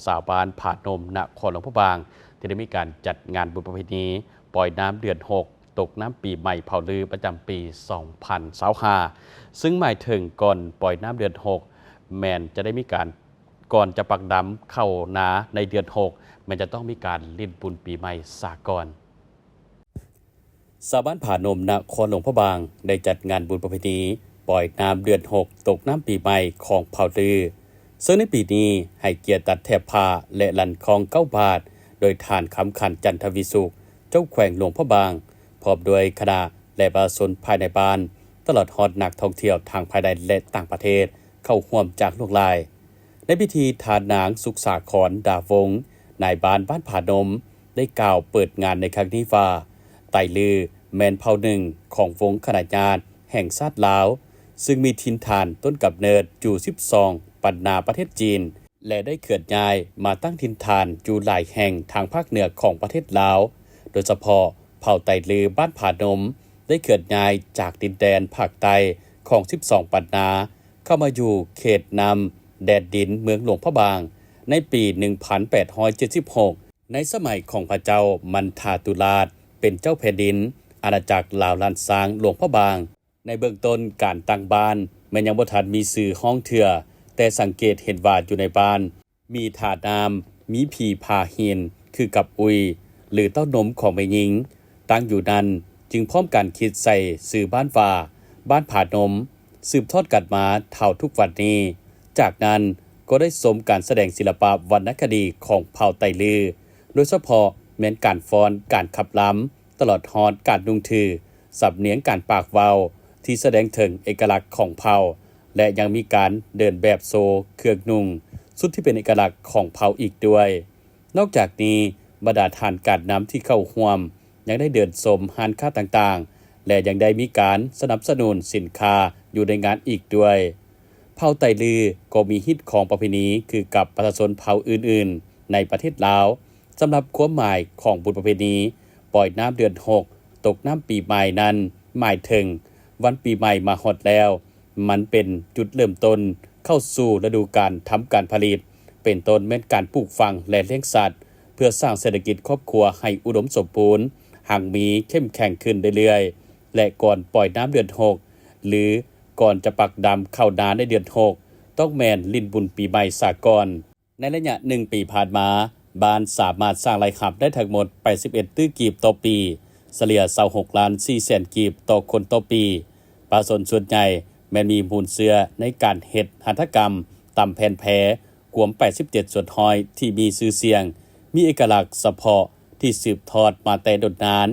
ຊາວບ້ານຜານົມ ນະຄອນຫຼວງພະບາງ ທີ່ໄດ້ມີການຈັດງານບຸນປະເພນີປ່ອຍນ້ຳເດືອນຫົກ ຕົກນ້ຳປີໃໝ່ເຜົ່າລືປະຈຳປີສອງພັນຊາວຫ້າ ຊຶ່ງໝາຍເຖິງກ່ອນປ່ອຍນ້ຳເດືອນຫົກ ແມ່ນຈະໄດ້ມີການ ກ່ອນຈະປັກດຳເຂົ້ານາໃນເດືອນຫົກ ແມ່ນຈະຕ້ອງມີການຫຼິ້ນບຸນປີໃໝ່ສາກອນ. ຊາວບ້ານຜານົມ ນະຄອນຫຼວງພະບາງ ໄດ້ຈັດງານບຸນປະເພນີປ່ອຍນ້ຳເດືອນຫົກ ຕົກນ້ຳປີໃໝ່ຂອງເຜົ່າລື ເຊິ່ງໃນປີນີ້ໃຫ້ກຽດຕັດແຖບຜ້າ ແລະ ລັ່ນຄ້ອງເກົ້າບາດ ໂດຍທ່ານ ຄຳຂັນ ຈັນທະວິສຸກ ເຈົ້າແຂວງຫຼວງພະບາງ ພ້ອມດ້ວຍຄະນະ ແລະ ປະຊາຊົນພາຍໃນບ້ານ ຕະຫຼອດຮອດນັກທ່ອງທ່ຽວທັງພາຍໃນ ແລະ ຕ່າງປະເທດ ເຂົ້າຮ່ວມຈາກຫຼວງຫຼາຍ. ໃນພິທີ ທ່ານນາງ ສຸກສາຄອນ ດາວົງ ນາຍບ້ານບ້ານຜານົມ ໄດ້ກ່າວເປີດງານໃນຄັ້ງນີ້ວ່າ ໄຕລືແມ່ນເຜົ່າໜຶ່ງຂອງວົງຄະນະຍາດແຫ່ງຊາດລາວ ຊຶ່ງມີຖິ່ນຖານຕົ້ນກຳເນີດຢູ່ສິບສອງປັນນາປະເທດຈີນ ແລະ ໄດ້ເຄື່ອນຍ້າຍມາຕັ້ງຖິ່ນຖານຢູ່ຫຼາຍແຫ່ງທາງພາກເໜືອຂອງປະເທດລາວ, ໂດຍສະເພາະເຜົ່າໄຕລືບ້ານຜານົມ ໄດ້ເຄື່ອນຍ້າຍຈາກດິນແດນພາກໃຕ້ຂອງສິບສອງປັນນາ ເຂົ້າມາຢູ່ເຂດນ້ຳແດນດິນເມືອງຫຼວງພະບາງ ໃນປີໜຶ່ງພັນແປດຮ້ອຍເຈັດສິບຫົກ ໃນສະໄໝຂອງພະເຈົ້າມັນທາຕຸລາດ ເປັນເຈົ້າແຜ່ນດິນອານາຈັກລາວລ້ານຊ້າງຫຼວງພະບາງ. ໃນເບື້ອງຕົ້ນການຕັ້ງບ້ານແມ່ນຍັງບໍ່ທັນມີຊື່ຮ້ອງເທື່ອ, ແຕ່ສັງເກດເຫັນວ່າຢູ່ໃນບ້ານມີທ່ານ້ຳ, ມີຜີຜາຫີນຄືກັບອຸຍ ຫຼື ເຕົ້ານົມຂອງແມ່ຍິງ ຕັ້ງຢູ່ນັ້ນ, ຈຶ່ງພ້ອມກັນຄິດໃສ່ຊື່ບ້ານວ່າ ບ້ານຜານົມ ສືບທອດກັນມາເທົ່າທຸກວັນນີ້. ຈາກນັ້ນກໍໄດ້ຊົມການສະແດງສິລະປະວັນນະຄະດີຂອງເຜົ່າໄຕລື, ໂດຍສະເພາະແມ່ນການຟ້ອນ, ການຂັບລຳ, ຕະຫຼອດຮອດການນຸ່ງຖື, ສຳນຽງການປາກເວົ້າ ທີ່ສະແດງເຖິງເອກະລັກຂອງເຜົ່າ ແລະ ຍັງມີການເດີນແບບໂຊເຄື່ອງນຸ່ງຊຸດທີ່ເປັນເອກະລັກຂອງເຜົ່າອີກດ້ວຍ. ນອກຈາກນີ້, ບັນດາທ່ານການນຳທີ່ເຂົ້າຮ່ວມ ຍັງໄດ້ເດີນຊົມຮ້ານຄ້າຕ່າງໆ ແລະ ຍັງໄດ້ມີການສະໜັບສະໜູນສິນຄ້າຢູ່ໃນງານອີກດ້ວຍ. ເຜົ່າໄຕລືກໍມີຮີດຄອງປະເພນີຄືກັບປະຊາຊົນເຜົ່າອື່ນໆໃນປະເທດລາວ. ສຳລັບຄວາມໝາຍຂອງບຸນປະເພນີປ່ອຍນ້ຳເດືອນຫົກ ຕົກນ້ຳປີໃໝ່ນັ້ນ ໝາຍເຖິງວັນປີໃໝ່ມາຮອດແລ້ວ, ມັນເປັນຈຸດເລີ່ມຕົ້ນເຂົ້າສູ່ລະດູການທຳການຜະລິດ, ເປັນຕົ້ນແມ່ນການປູກຝັງ ແລະ ລ້ຽງສັດ ເພື່ອສ້າງເສດຖະກິດຄອບຄົວໃຫ້ອຸດົມສົມບູນ, ຮັ່ງມີ, ເຂັ້ມແຂງຂຶ້ນເລື້ອຍໆ ແລະ ກ່ອນປ່ອຍນ້ຳເດືອນຫົກ ຫຼື ກ່ອນຈະປັກດຳເຂົ້ານາໃນເດືອນຫົກ ຕ້ອງແມ່ນຫຼິ້ນບຸນປີໃໝ່ສາກອນ. ໃນໄລຍະໜຶ່ງປີຜ່ານມາ, ບ້ານສາມາດສ້າງລາຍຮັບໄດ້ທັງໝົດແປດສິບເອັດຕື້ກີບຕໍ່ປີ, ສະເລ່ຍຊາວຫົກລ້ານສີ່ແສນກີບຕໍ່ຄົນຕໍ່ປີ. ປະຊາຊົນສ່ວນໃຫຍ່ແມ່ນມີມູນເຊື້ອໃນການເຮັດຫັດຖະກຳ, ຕ່ຳແຜ່ນແພ, ກວມແປດສິບເຈັດສ່ວນຮ້ອຍທີ່ມີຊື່ສຽງ, ມີເອກະລັກສະເພາະທີ່ສືບທອດມາແຕ່ດົນນານ,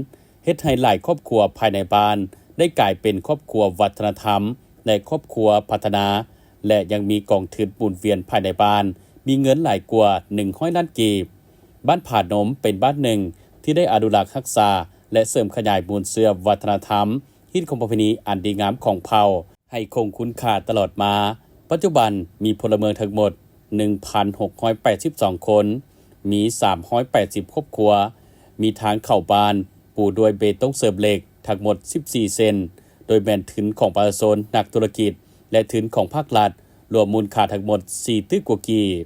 ເຮັດໃຫ້ຫຼາຍຄອບຄົວພາຍໃນບ້ານໄດ້ກາຍເປັນຄອບຄົວວັດທະນະທຳ ແລະ ຄອບຄົວພັດທະນາ ແລະ ຍັງມີກອງທຶນໝູນວຽນພາຍໃນບ້ານ ມີເງິນຫຼາຍກວ່າໜຶ່ງຮ້ອຍລ້ານກີບ. ບ້ານຜານົມເປັນບ້ານໜຶ່ງທີ່ໄດ້ອະນຸລັກຮັກສາ ແລະ ເສີມຂະຫຍາຍມູນເຊື້ອວັດທະນະທຳ, ຮີດຄອງປະເພນີອັນດີງາມຂອງເຜົ່າ ໃຫ້ຄົງຄຸນຄ່າຕະຫຼອດມາ. ປັດຈຸບັນມີພົນລະເມືອງທັງໝົດໜຶ່ງພັນຫົກຮ້ອຍແປດສິບສອງຄົນ, ມີສາມຮ້ອຍແປດສິບຄອບຄົວ, ມີທາງເຂົ້າບ້ານປູດ້ວຍເບຕົງເສີມເຫຼັກທັງໝົດສິບສີ່ເສັ້ນ, ໂດຍແມ່ນທຶນຂອງປະຊາຊົນ, ນັກທຸລະກິດ ແລະ ທຶນຂອງພາກລັດ, ລວມມູນຄ່າທັງໝົດສີ່ຕື້ກວ່າກີບ.